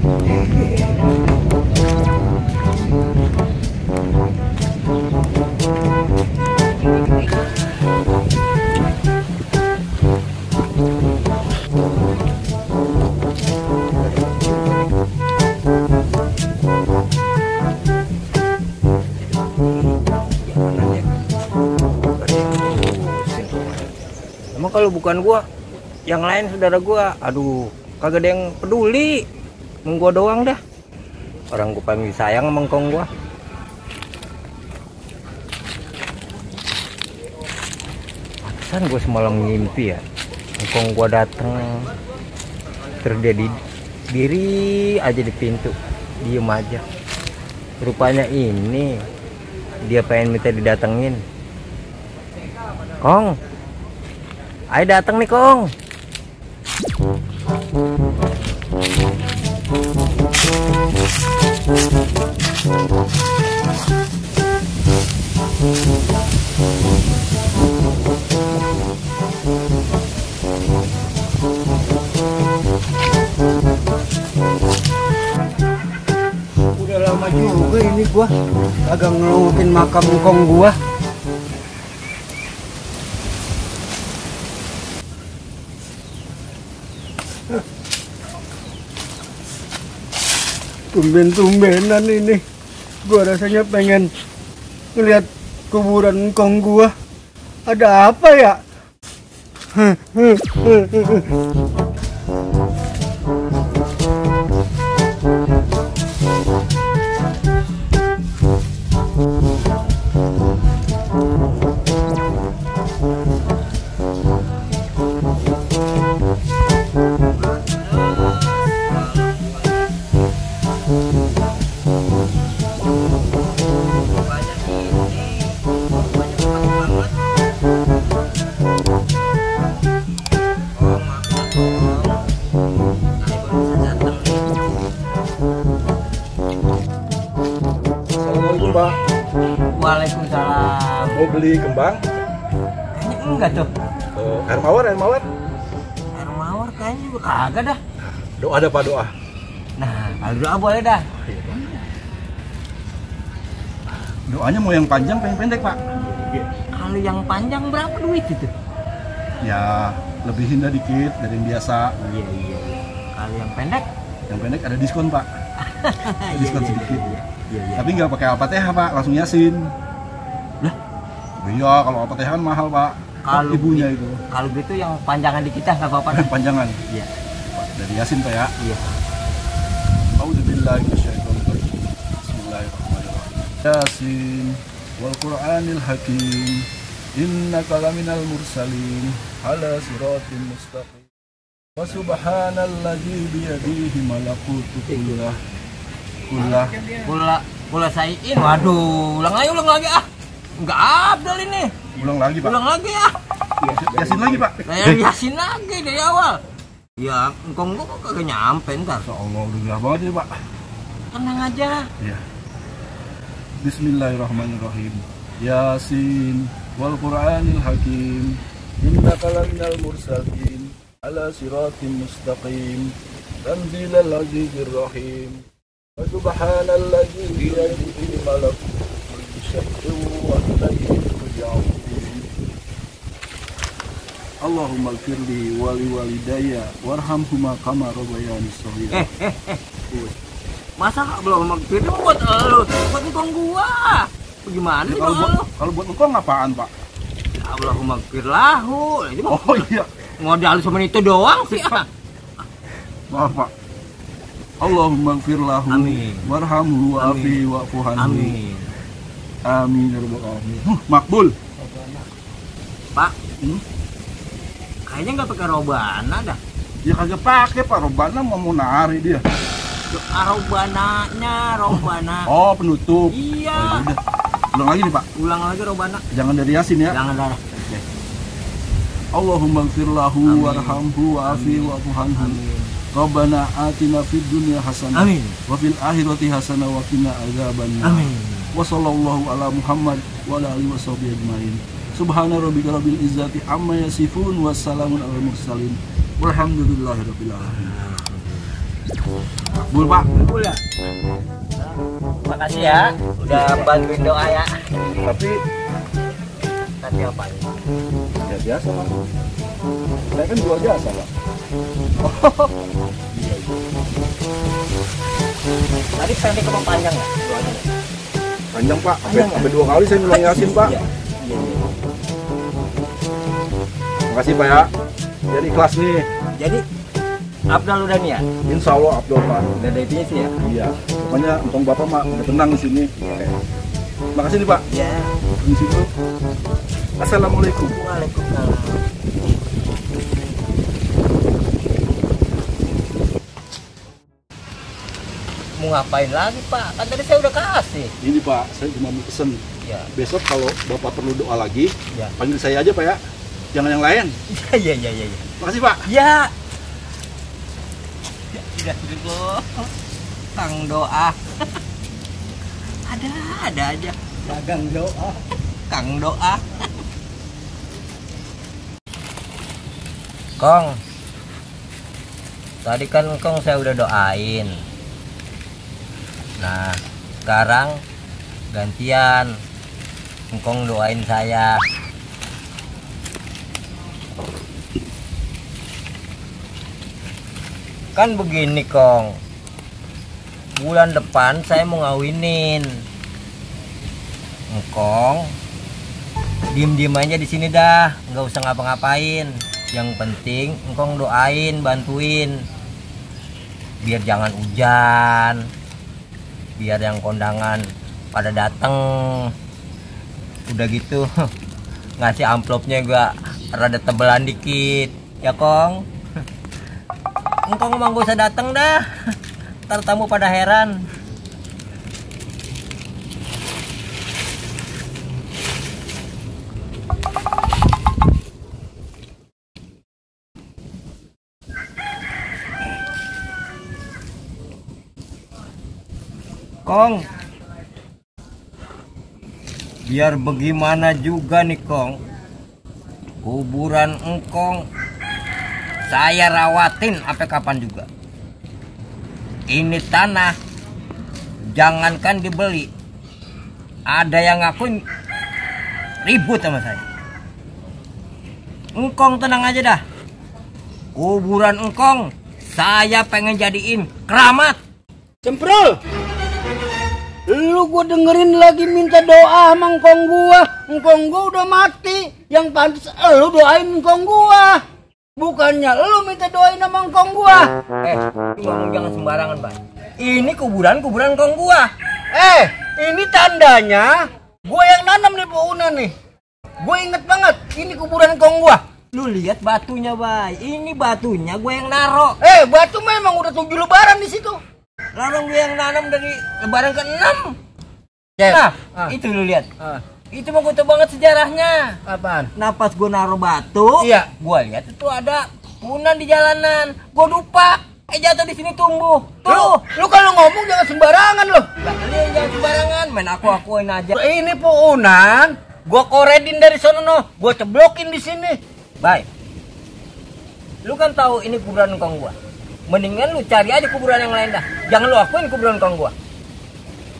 Emang kalau bukan gua, yang lain saudara gua, aduh, kagak ada yang peduli. Gua doang dah. Orang gua paling sayang sama engkong gua. Pantesan gua semalam ngimpi ya. Engkong gua datang, terjadi diri aja di pintu, diem aja. Rupanya ini dia pengen minta didatengin. Kong, ayo datang nih Kong. Udah lama juga ini gua agak ngelukin makam Kong gua. Tumben-tumbenan ini gua rasanya pengen ngeliat kuburan Kong gua. Ada apa ya? Assalamualaikum Pak. Waalaikumsalam. Mau beli kembang? Kayaknya enggak tuh. Air mawar, air mawar. Air mawar kayaknya juga kagak dah. Doa ada Pak, doa. Nah, kalau doa boleh dah. Doanya mau yang panjang, yang pendek Pak? Kalau yang panjang berapa duit itu? Ya, lebihin dah dikit dari yang biasa. Iya. Kalau yang pendek? Yang pendek ada diskon Pak. Diskon Iya, sedikit. Iya. Tapi nggak pakai Al-Fatihah Pak, langsung Yasin. Lah? Iya, kalau Al-Fatihah kan mahal Pak. Kalau ibunya itu. Kalau gitu yang panjangan di kita nggak apa-apa dah. Panjangan. Iya. Pak, dari Yasin Pak ya. Iya. A'udzubillahi minasyaitonir rajim. Bismillahirrahmanirrahim. Yasin wal Qur'anil hakim. Innaka laminal mursalin ala siratin mustaqim. Wa subhanalladzi biyadihi malakutu kullah. Pula saiin. Waduh, ulang lagi ah. Enggak abdal ini. Ulang lagi Pak. Ulang lagi ah. Yasin lagi Pak. Saya yasin lagi dari awal. Ya, engkong gua kok kagak nyampe ntar. Insyaallah udah gerah banget ini Pak. Tenang aja. Iya. Bismillahirrahmanirrahim. Yasin wal Qur'anil hakim. Innaka laminal mursalin ala siratin mustaqim. Tanzilal azizir rahim. Wa subhanalladzi biyadihi malakutu kulli syai'in wa ilayhi turja'un. Allahumma ighfirli wa liwalidayya warhamhuma kama rabbayani shaghira. Masa belum mampir buat lo, buat engkong gua. Bagaimana Ya, kalau kalau buat engkau apaan Pak? Allahumma gfirlahu. Oh iya. Modal cuma itu doang sih. Maaf Pak. Allahumma ighfir lahu Amin. warhamhu wa'afihi wa'fu anhu. Amin. Amin ya rabbal alamin. Makbul. Pak, kayaknya nggak pakai robana dah. Ya kagak pakai Pak, robana mau nari dia. Robana. Oh, penutup. Iya. Oh, ya udah. Ulang lagi nih Pak. Ulang lagi robana. Jangan dari Yasin ya. Jangan dah. Allahumma ighfir lahu Amin. warhamhu wa'afihi wa'fu anhu. Amin. Rabbana atina fid dunya hasanah Amin. wa fil akhirati hasanah wa qina adzabannar. Amin. Wa sallallahu ala Muhammad wa ala alihi washabihi ajmain. Subhana rabbika rabbil izzati amma yasifun wa salamun alal mursalin. Walhamdulillahirabbil alamin. Bul Pak. Bul ya. Makasih ya, udah bantuin doa ya. Tapi apa ya? ya biasa Pak. Saya kan jual jasa Pak. Tadi pendek ke panjang nggak? Panjang Pak, sampai 2 kali saya ngulang Yasin Pak. Iya. Makasih Pak ya. Jadi kelas nih. Jadi Abdul udah nih ya? Insya Allah Abdul Pak. Udah ada definisi ya? Iya. Pokoknya entong Bapak Mak udah tenang di sini. Makasih nih Pak. Iya. Di situ. Assalamualaikum. Waalaikumsalam. Mau ngapain lagi Pak? Kan tadi saya udah kasih. Ini Pak, saya cuma mau pesen. Ya. Besok kalau Bapak perlu doa lagi, Ya. panggil saya aja Pak ya. Jangan yang lain. Iya. Makasih Pak. Ya. Ya sudah dulu. Kang doa. Ada aja. Dagang doa. Kang doa. Kong. Tadi kan Kong saya udah doain. Nah, sekarang gantian. Kong doain saya. Kan begini Kong, bulan depan saya mau ngawinin. Engkong diem aja di sini dah, nggak usah ngapa-ngapain. Yang penting engkong doain, bantuin, biar jangan hujan, biar yang kondangan pada dateng. Udah gitu ngasih amplopnya gua rada tebelan dikit ya Kong. Engkong emang gak usah dateng dah, ntar tamu pada heran. Kong, biar bagaimana juga nih Kong, kuburan engkong saya rawatin sampai kapan juga. Ini tanah jangankan dibeli, ada yang ngakuin ribut sama saya. Engkong tenang aja dah, kuburan engkong saya pengen jadiin keramat. Cemprol, lu gua dengerin lagi minta doa sama engkong gua udah mati. Yang pantas lu doain engkong gua, bukannya lu minta doain sama engkong gua. Ngomong jangan sembarangan Pak. Ini kuburan engkong gua. Ini tandanya gua yang nanam nih pohonnya nih. Gua inget banget ini kuburan engkong gua. Lu lihat batunya Bay, ini batunya gue yang naro. Batu memang udah 7 lebaran di situ. Larang gue yang nanam dari lebaran ke-6. Cep. Nah, itu lu lihat. Itu mah gue tahu banget sejarahnya. Apaan? Nah pas gue naruh batu, Iya. gue lihat itu ada punan di jalanan. Gue lupa, jatuh di sini tumbuh. Tuh, Lu kalau ngomong jangan sembarangan lu. jangan sembarangan, main akuin aja. Ini pohonan, gua koredin dari sono gua ceblokin di sini. Baik. Lu kan tahu ini kuburan engkong gua. Mendingan lu cari aja kuburan yang lain dah. Jangan lu akuin kuburan engkong gua.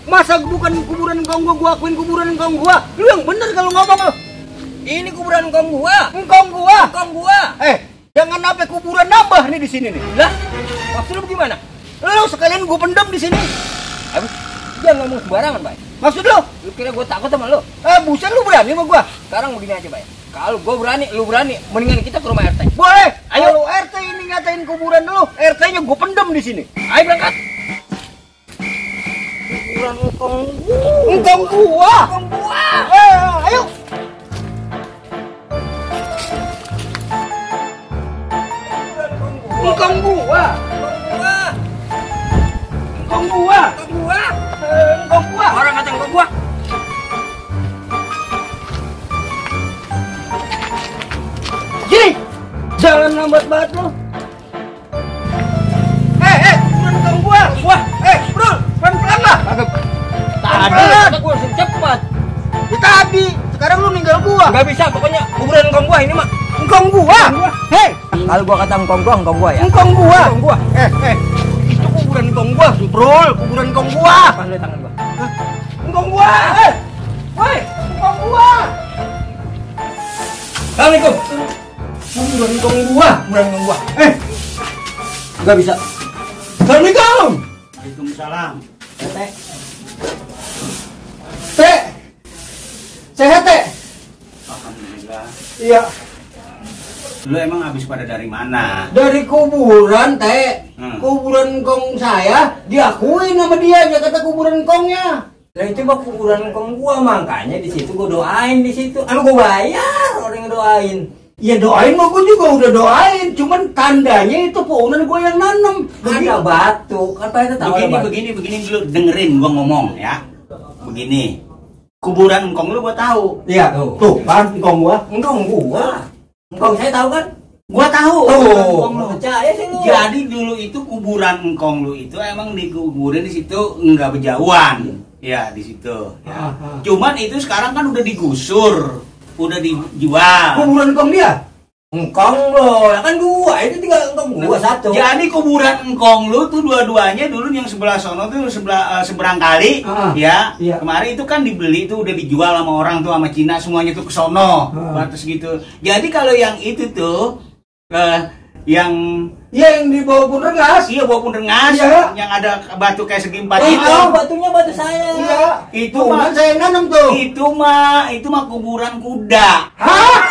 Masa bukan kuburan engkong gua akuin kuburan engkong gua? Lu yang bener kalau ngomong lu. Ini kuburan engkong gua. Engkong gua. Engkong gua. Jangan sampai kuburan nambah nih di sini nih. Lah, maksud lu gimana? Lu sekalian gua pendam di sini. Jangan ngomong sembarangan, Bay. Maksud lu? Lu kira gua takut sama lu? Buset lu berani sama gua? Sekarang begini aja, Bay. Kalau gua berani, lu berani, mendingan kita ke rumah RT. Boleh. Ayo. Kalau RT ini ngatain kuburan lu, RT-nya gua pendam di sini. Ayo berangkat. Kuburan engkong gua. Engkong gua. Engkong gua. Ayo. Engkong gua. Engkong gua. Engkong gua. Engkong gua. Orang kata engkong gua. Gini, jangan lambat banget lu. Kuburan engkong gua. Bro, pelan-pelan lah. Tadi kata gua langsung cepat. Tadi, sekarang lu ninggal gua. Enggak bisa, pokoknya kuburan engkong gua ini mah. Engkong gua. Kalau gua kata engkong gua ya. Engkong gua. Engkong gua. Itu kuburan engkong gua, Semprol, kuburan engkong gua. Pas lu tangan gua. Engkong gua. Woi, engkong gua. Assalamualaikum. Kuburan engkong gua, kuburan engkong gua. Enggak bisa. Assalamualaikum. Waalaikumsalam. Teh. Teh. Sehat, Teh? Alhamdulillah. Iya. Lu emang habis pada dari mana? Dari kuburan, Teh. Hmm. Kuburan kong saya diakui nama dia, dia kata kuburan kongnya. Lah itu mah kuburan kong gua, makanya di situ gua doain di situ. Gua bayar orang yang doain. Ya doain mah gue juga udah doain, cuman tandanya itu pohonan gue yang nanam. Ada batu, apa itu tahu ada batu. Begini dulu, dengerin gua ngomong ya. Begini. Kuburan engkong lu gua tahu. Iya, tuh kan engkong gua. Engkong gua. Engkong saya tahu kan? Gua tahu. Engkong lu percaya sih lu. Jadi dulu itu kuburan engkong lu itu emang dikuburin di situ enggak berjauhan. Ya, di situ. Ya. Cuman itu sekarang kan udah digusur, udah dijual. Kuburan kong dia. Engkong lo, ya kan gua, itu tinggal engkong gua satu. Jadi kuburan engkong lu tuh dua-duanya dulu yang sebelah sono tuh seberang kali, ya. Iya. Kemarin itu kan dibeli tuh udah dijual sama orang tuh sama Cina semuanya tuh ke sono, batas gitu. Jadi kalau yang itu tuh yang Iya, yang di bawah pun rengas. iya bawa pun rengas, Iya. yang ada batu kayak segi empat Itu itu. batunya batu saya. Iya. Itu mah saya nanam tuh. itu mah kuburan kuda. Hah?